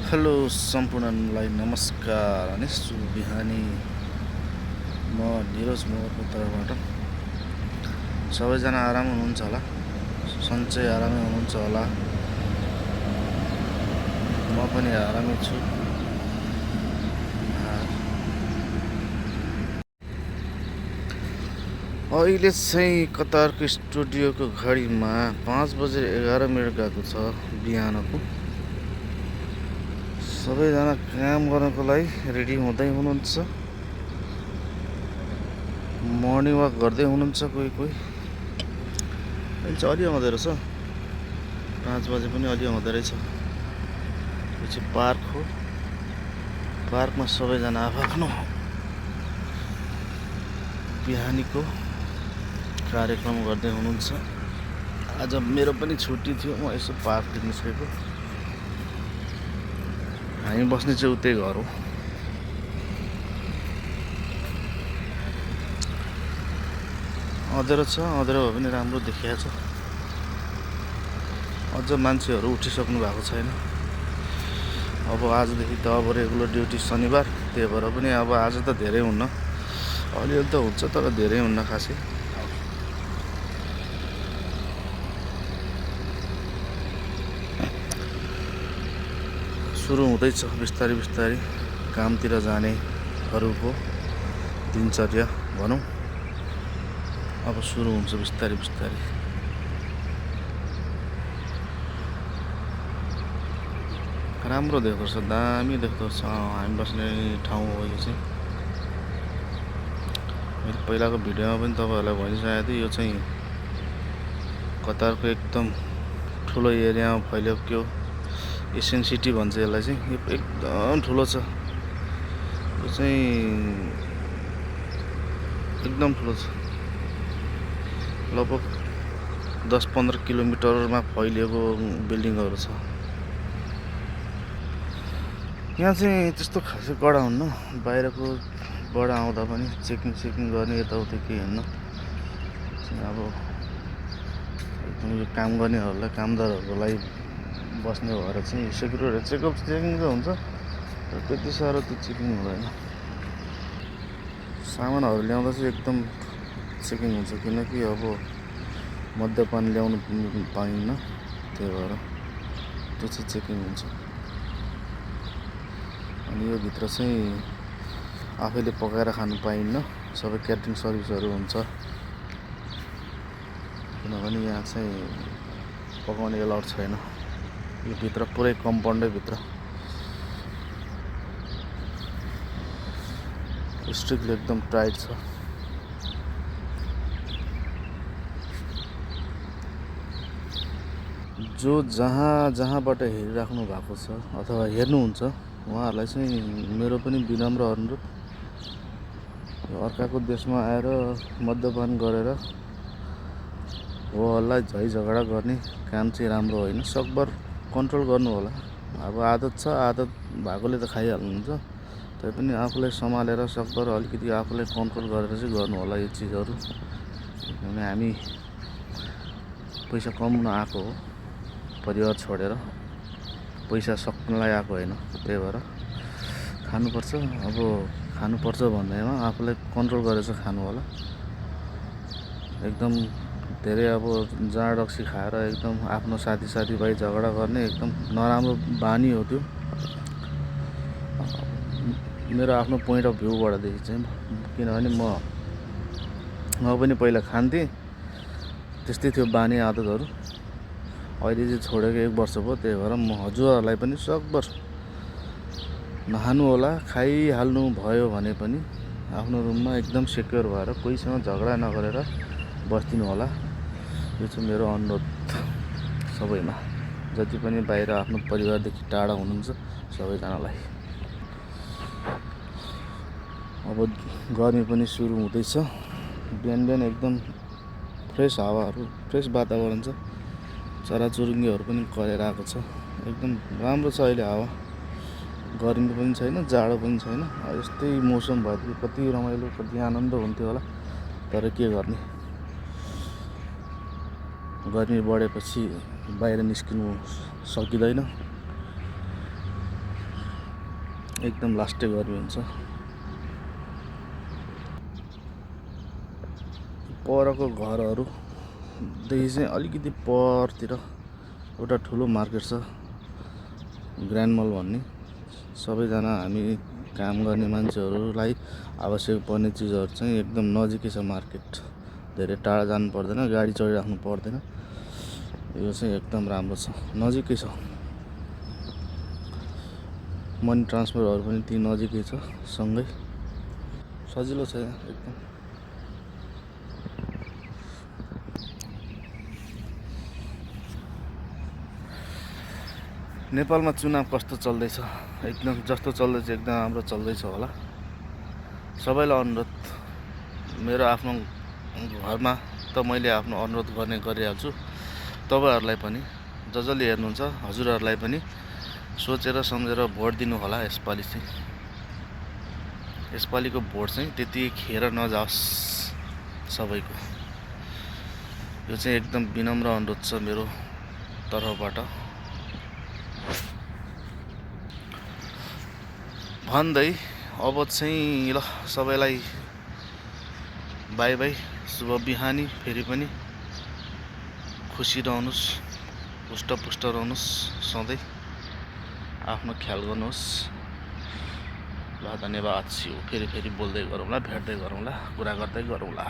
Hello सम्पूर्णलाई नमस्कार अनि शुभ बिहानी। म निरज मगरको तर्फबाट सबैजना आराम हुनुहुन्छ होला, सन्चै आरामै हुनुहुन्छ होला। म पनि आरामै छु। अहिले चाहिँ कतारको स्टुडियोको घडीमा 5:11 गएको छ बिहानको। सबैजना काम गर्नको लागि रेडी हुँदै हुनुहुन्छ। मर्निङ वाक गर्दै हुनुहुन्छ कोही कोही। अहिले चाहिँ अलि आउँदो रहेछ, 5 बजे पनि अलि आउँदो रहेछ। यो चाहिँ पार्क हो। पार्कमा सबैजना आफ्नो बिहानीको कार्यक्रम गर्दै हुनुहुन्छ। आज मेरो पनि छुट्टी थियो, म यसो पार्क निस्केको। हामी बस्ने चाहिँ उतै घर हो। अँध्यारो छ, अँध्यारो भए पनि राम्रो देखिएको छ। अझ मान्छेहरू उठिसक्नु भएको छैन। अब आजदेखि त अब रेगुलर ड्युटी शनिबार, त्यही भएर पनि अब आज त धेरै हुन्न, अलिअलि त हुन्छ तर धेरै हुन्न खासै। सुरु हुँदैछ बिस्तारै बिस्तारै कामतिर जानेहरूको दिनचर्या भनौँ। अब सुरु हुन्छ बिस्तारै बिस्तारै। राम्रो देख्दो रहेछ, दामी देख्दो रहेछ। हामी बस्ने ठाउँ हो यो चाहिँ। मैले पहिलाको भिडियोमा पनि तपाईँहरूलाई भनिसकेको थिएँ, यो चाहिँ कतारको एकदम ठुलो एरियामा फैलिएको एसियन सिटी भन्छ यसलाई चाहिँ। यो एकदम ठुलो छ। यो चाहिँ एकदम ठुलो छ। लगभग 10-15 किलोमिटरमा फैलिएको बिल्डिङहरू छ। यहाँ चाहिँ त्यस्तो खासै कडा हुन्न। बाहिरकोबाट आउँदा पनि चेकिङ गर्ने यताउति केही हुन्न। अब एकदम यो काम गर्नेहरूलाई, कामदारहरूको लागि बस्ने भएर चाहिँ सेक्युरिटी चेकिङ त हुन्छ, तर त्यति साह्रो त्यो चेकिङ हुँदैन। सामानहरू ल्याउँदा चाहिँ एकदम चेकिङ हुन्छ, किनकि अब मद्यपान ल्याउनु पाइन्न, त्यही भएर त्यो चाहिँ चेकिङ हुन्छ। अनि यो भित्र चाहिँ आफैले पकाएर खानु पाइन्न, सबै क्याटरिङ सर्भिसहरू हुन्छ। किनभने यहाँ चाहिँ पकाउने एलाउड छैन। यो भित्र पुरै कम्पाउन्डै भित्र स्ट्रिक्टली एकदम टाइट छ। जो जहाँबाट हेरिराख्नु भएको छ अथवा हेर्नुहुन्छ उहाँहरूलाई चाहिँ मेरो पनि विनम्र अनुरोध, अर्काको देशमा आएर मद्यपान गरेर हो हल्ला झै झगडा गर्ने काम चाहिँ राम्रो होइन। सकभर कन्ट्रोल गर्नु होला। अब आदत छ, आदत भएकोले त खाइहाल्नुहुन्छ, तैपनि आफूलाई सम्हालेर सकभर अलिकति आफूलाई कन्ट्रोल गरेर चाहिँ गर्नु होला यो चिजहरू। किनभने हामी पैसा कमाउन आएको हो, परिवार छोडेर पैसा सक्नलाई आएको होइन। त्यही भएर खानुपर्छ। अब खानुपर्छ भन्दैमा आफूलाई कन्ट्रोल गरेर चाहिँ खानु होला। एकदम धेरै अब जाँड रक्सी खाएर एकदम आफ्नो साथीभाइ झगडा गर्ने एकदम नराम्रो बानी हो त्यो। मेरो आफ्नो पोइन्ट अफ भ्यूबाटदेखि चाहिँ, किनभने म पनि पहिला खान्थेँ, त्यस्तै थियो बानी आदतहरू। अहिले चाहिँ छोडेको 1 वर्ष भयो। त्यही भएर म हजुरहरूलाई पनि सकभर नखानु होला। खाइहाल्नु भयो भने पनि आफ्नो रुममा एकदम सेक्योर भएर कोहीसँग झगडा नगरेर बस्दिनु होला। यो चाहिँ मेरो अनुरोध सबैमा, जति पनि बाहिर आफ्नो परिवारदेखि टाढा हुनुहुन्छ सबैजनालाई। अब गर्मी पनि सुरु हुँदैछ। बिहान एकदम फ्रेस हावाहरू, फ्रेस वातावरण छ। चराचुरुङ्गीहरू पनि कराएर आएको छ। एकदम राम्रो छ अहिले हावा। गर्मी पनि छैन, जाडो पनि छैन। यस्तै मौसम भएदेखि कति रमाइलो, कति आनन्द हुन्थ्यो होला। तर के गर्ने, गर्मी बढेपछि बाहिर निस्किनु सकिँदैन। एकदम लास्टै गर्मी हुन्छ। परको घरहरूदेखि चाहिँ अलिकति परतिर एउटा ठुलो मार्केट छ, ग्रान्ड मल भन्ने। सबैजना हामी काम गर्ने मान्छेहरूलाई आवश्यक पर्ने चिजहरू चाहिँ एकदम नजिकै छ मार्केट। धेरै टाढा जानु पर्दैन, गाडी चढिराख्नु पर्दैन। यो चाहिँ एकदम राम्रो छ, नजिकै छ। मनी ट्रान्सफरहरू पनि ती नजिकै छ, सँगै सजिलो छ एकदम। नेपालमा चुनाव कस्तो चल्दैछ? एकदम जस्तो चल्दैछ एकदम राम्रो चल्दैछ होला। सबैलाई अनुरोध, मेरो आफ्नो घरमा त मैले आफ्नो अनुरोध गरिहाल्छु। तपाईँहरूलाई पनि, जसले हेर्नुहुन्छ हजुरहरूलाई पनि सोचेर सम्झेर भोट दिनु होला। यसपालिको भोट चाहिँ त्यति खेर नजाओस् सबैको। यो चाहिँ एकदम विनम्र अनुरोध छ मेरो तर्फबाट भन्दै अब चाहिँ ल सबैलाई बाई बाई, शुभ बिहानी। फेरि पनि खुसी रहनुहोस्, पुष्ट रहनुहोस्, सधैँ आफ्नो ख्याल गर्नुहोस्। ल धन्यवाद। फेरि बोल्दै गरौँला, भेट्दै गरौँला, कुरा गर्दै गरौँला।